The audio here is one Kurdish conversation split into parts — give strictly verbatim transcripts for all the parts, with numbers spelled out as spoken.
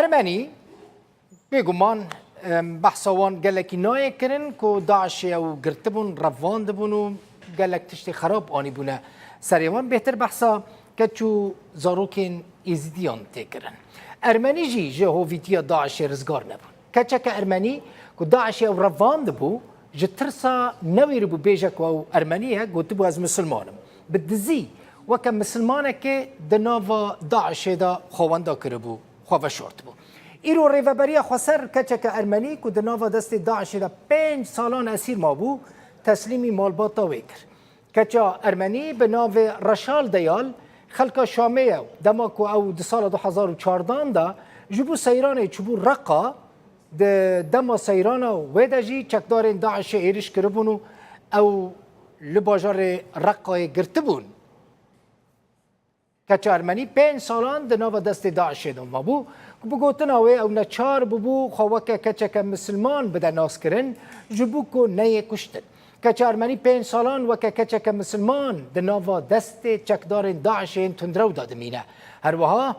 Ermenî, bêguman, em, behsa wan gelekî nayê kirin ku DAIŞê ew girtibûn, revandibûn û gelek tiştê xerab anîbûne serê wan. Bêhtir behsa keç û zarokên Êzidiyan tê kirin. Ermenî jî ji hovîtiya DAIŞê rizgar nebûn. Keçeke Ermenî ku DAIŞê ew revandibû, ji tirsa newêribû bêje ku ew Ermenî ye, gotibû, "Ez misilman im." Bi dizî weke misilmanekê di nava DAIŞê de xwe wenda kiribû, xwe veşartibû. Îro Rêveberiya Xweser keçeke Ermenî ku di nava destê DAIŞê de pênc salan esîr mabû, teslîmî malbata wê kir. Keça Ermenî bi navê Reşal Deyal, xelka Şamê ye. Dema ku ew di sala du hezar û çardan de ji bo seyranê çûbû Reqa, di dema seyrana wê de jî çekdarên DAIŞê êrîş kiribûn û ew li bajarê Reqayê girtibûn. Keça Ermenî pênc salan di nava destê DAIŞê de mabû, ku bi gotina wê ew neçar bûbû xwe weke keçeke misilman bide naskirin, ji bo ku neyê kuştin. Keça Ermenî pênc salan weke keçeke misilman di nava destê çekdarên DAIŞê yên tundrew de dimîne. Her wiha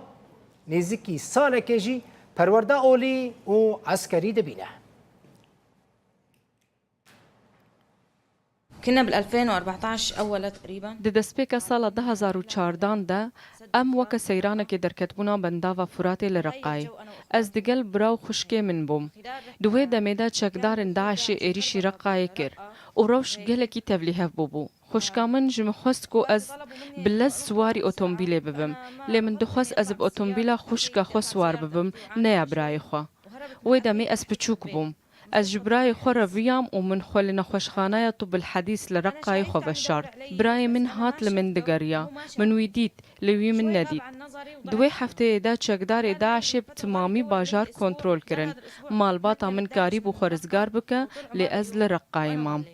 nêzîkî salekê jî perwerde olî û eskerî dibîne. كنا بال ألفين وأربعتاش أولى تقريبا. Di destpêka sala du hezar û çardan de em weke seyranekê derketbûna bendava Furatê li Reqayê. Ez digel bira û xwişkê min bûm. Di wê demê de çekdarên DAIŞê êrîşî Reqayê kir û rewş gelekî tevlîhev bûbû. Xwişka min ji min xwest ku ez bi lez siwarî otomobîlê bibim. Lê min dixwest ez bi otomobîla xwişka xwe siwar bibim, ne ya birayê xwe. Wê demê ez piçûk bûm. Ez ji birayê xwe re viyam û min xwe li nexweşxaneya Tubbil Hedîs li Reqayê xwe veşart. Birayê min hat li min digeriya. Min wî dît, lê wî min nedît. Di wê hefteyê de çekdarê DAIŞê bi timamî bajar kontrol kirin. Malbata min karîbû xwe rizgar bike, lê ez li Reqayê mam.